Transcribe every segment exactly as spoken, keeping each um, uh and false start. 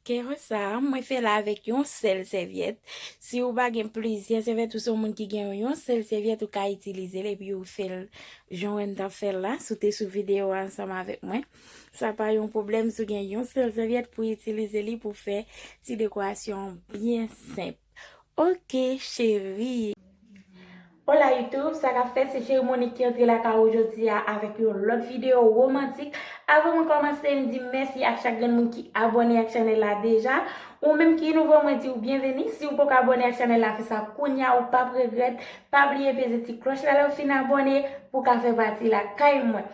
Kero sa a, mwen fè l avèk yon sèl sèvyèt. Si ou pa gen plizyè sèvyèt, ou se yon moun ki gen yon sèl sèvyèt, ou ka itilize l epi ou fè l jan w wè m t ap fè l la. Si w te sou videyo a ansanm avèk mwen, sa pa yon pwoblèm si w gen yon sèl sèvyèt pou itilize li pou fè ti dekorasyon byen senp. Ok, cheri. Hola YouTube, sa k ap fèt? Se Cheri Monique ki antre lakay ou jodi a avèk yon lòt videyo womantik. Avan mwen kòmanse, m di mèsi ak chak grenn moun ki abòne ak chanèl la deja. Ou menm ki nouvo, mwen di w byenveni. Si w poko abòne ak chanèl la, fè sa kounye a, ou p ap regrèt. Pa bliye peze ti klòch la lè w fin abòne pou w ka fè pati lakay mwen.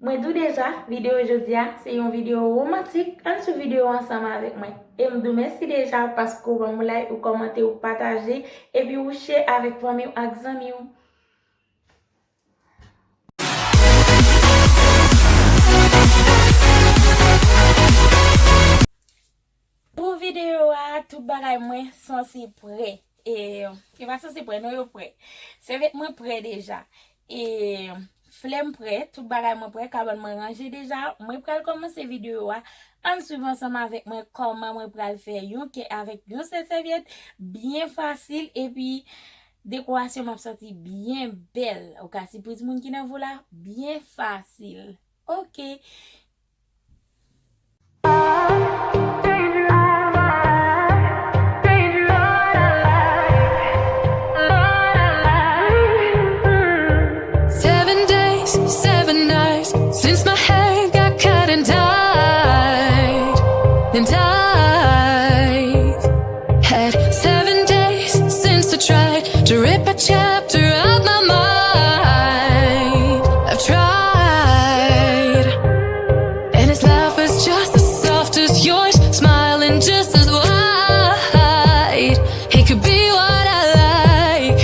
Mwen di w deja, videyo jodi a, se yon videyo womantik. Ann sou videyo ansanm avèk mwen. E m di w mèsi deja paske w ban m like, ou kòmante, ou pataje, epi ou share avèk fanmi w ak zanmi w. Pou videyo a, tout bagay mwen sanse prè. E, yo pa sanse prè, non, yo prè. Sèvyèt mwen prè deja. E, flè m prè, tout bagay mwen prè, kabann mwen ranje deja. Mwen pral kòmanse videyo a. Ann swiv ansanm avèk mwen kòman mwen pral fè yon kè avèk yon sèl sèvyèt. Byen fasil, epi dekorasyon m ap santi byen bèl. Ou ka sipriz moun ki nan vi w la, byen fasil. Ok. Seven days, seven nights since my hair got cut and dyed, and dyed. Had seven days since I tried to rip a chapter out my mind. I've tried. And his laugh was just as soft as yours, smiling just as wide. He could be what I like.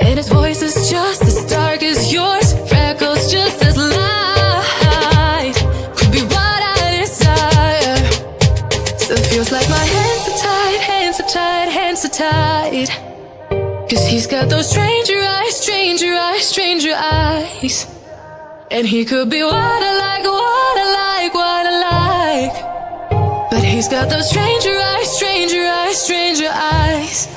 And his voice is just as dark as yours, freckles just as light. Could be what I desire. Still feels like my hands are tied, hands are tied, hands are tied. 'Cause he's got those stranger eyes, stranger eyes, stranger eyes. And he could be what I like, what I like, what I like. But he's got those stranger eyes, stranger eyes, stranger eyes.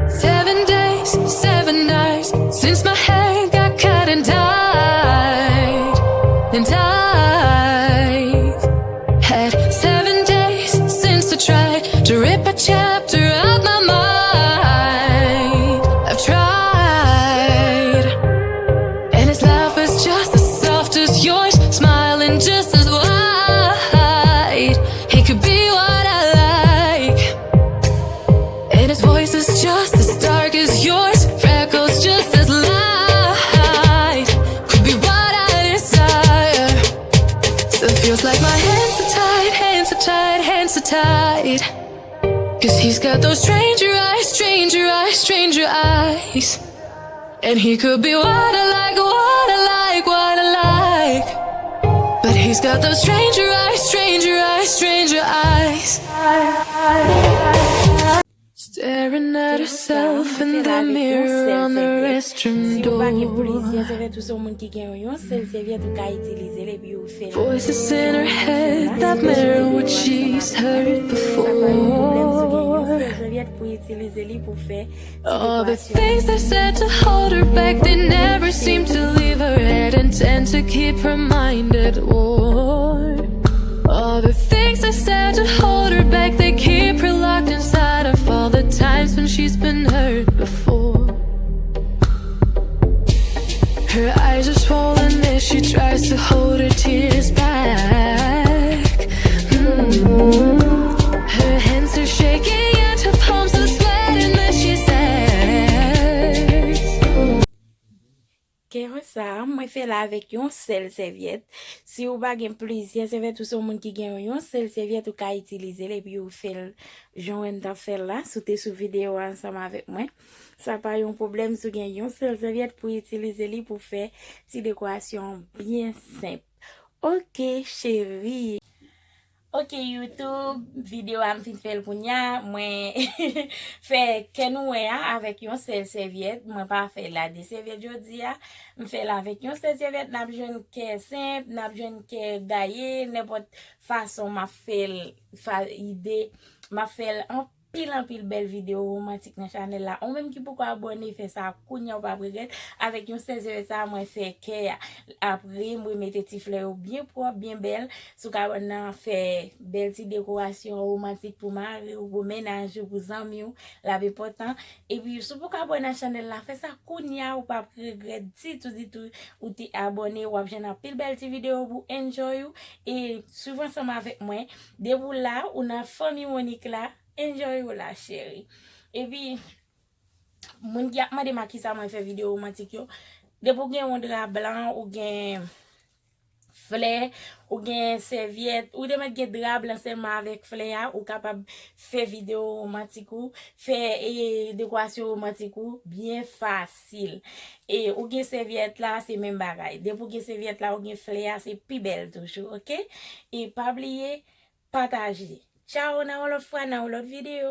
Seven days, seven nights since my hair got cut and dyed, and dyed. Had seven days since I tried to rip a chapter out my mind. I've tried. And his laugh is just as soft as yours, smiling just as wide. He could be what I like. And his voice is just as dark as yours, freckles just as light. Could be what I desire. Still feels like my hands are tied, hands are tied, hands are tied. 'Cause he's got those stranger eyes, stranger eyes, stranger eyes. And he could be what I like, what I like, what I like. But he's got those stranger eyes, stranger eyes, stranger eyes. Staring at herself in the mirror on the restroom door. Voices in her head that mirror what she's heard before. All the things they said to hold her back, they never seem to leave her head and tend to keep her mind at war. All the things they said to hold her back, they keep her locked inside of all the times when she's been hurt before. Her eyes are swollen as she tries to hold her tears back. Mm. Her hands are shaking and her palms are sweating as she says, Kero Sa, mwen fè l avèk yon sèl sèvyèt. Si ou pa gen plizyè sèvyèt, ou se yon moun ki gen yon sèl sèvyèt, ou ka itilize l epi ou fè l jan w wè m t ap fè l la. Si w te sou videyo a ansanm avèk mwen, sa pa yon pwoblèm si w gen yon sèl sèvyèt pou itilize li pou fè ti dekorasyon byen senp. Oke, cheri. Oke, YouTube, videyo a m fin fè l kounya. Mwen fè kè nou wè a avèk yon sèl sèvyèt. Mwen pa fè l a de sèvyèt jodi a. M fè l avèk yon sèl sèvyèt. N ap jwenn kè senp, n ap jwenn kè gaye, nenpòt fason m ap fè l, fa, ide, m ap fè l anpil, anpil bèl videyo womantik nan chanèl la. Ou menm ki poko abòne, fè sa kounya, ou p ap regrèt. Avèk yon sèl sèvyèt sa, mwen fè kè a. Apre, mwen mete ti flè yo byen pwòp, byen bèl. Si w ka nan fè bèl ti dekorasyon womantik pou mari w, pou mennaj ou, pou zanmi w, l ap enpòtan. Epi, si w poko abòne nan chanèl la, fè sa kounya, ou p ap regrèt ditou, ditou, ou te abòne, w ap jwenn anpil bèl ti videyo pou enjoy ou. E swiv ansanm avèk mwen. Depi w la, ou nan fanmi Monique la, enjoy ou la, cheri. Epi, moun ki ap mande m a kisa mwen fè videyo womantik yo, depi w gen yon dra blan, ou gen flè, ou gen sèvyèt, ou te mèt gen dra blan sèlman avèk flè a, ou kapab fè videyo womantik ou, fè, e, dekorasyon womantik ou byen fasil. E ou gen sèvyèt la, se menm bagay. Depi w gen sèvyèt la, ou gen flè a, se pi bèl toujou, oke? E pa bliye, pataje. Tchao, nan yon lòt fwa, nan yon lòt videyo.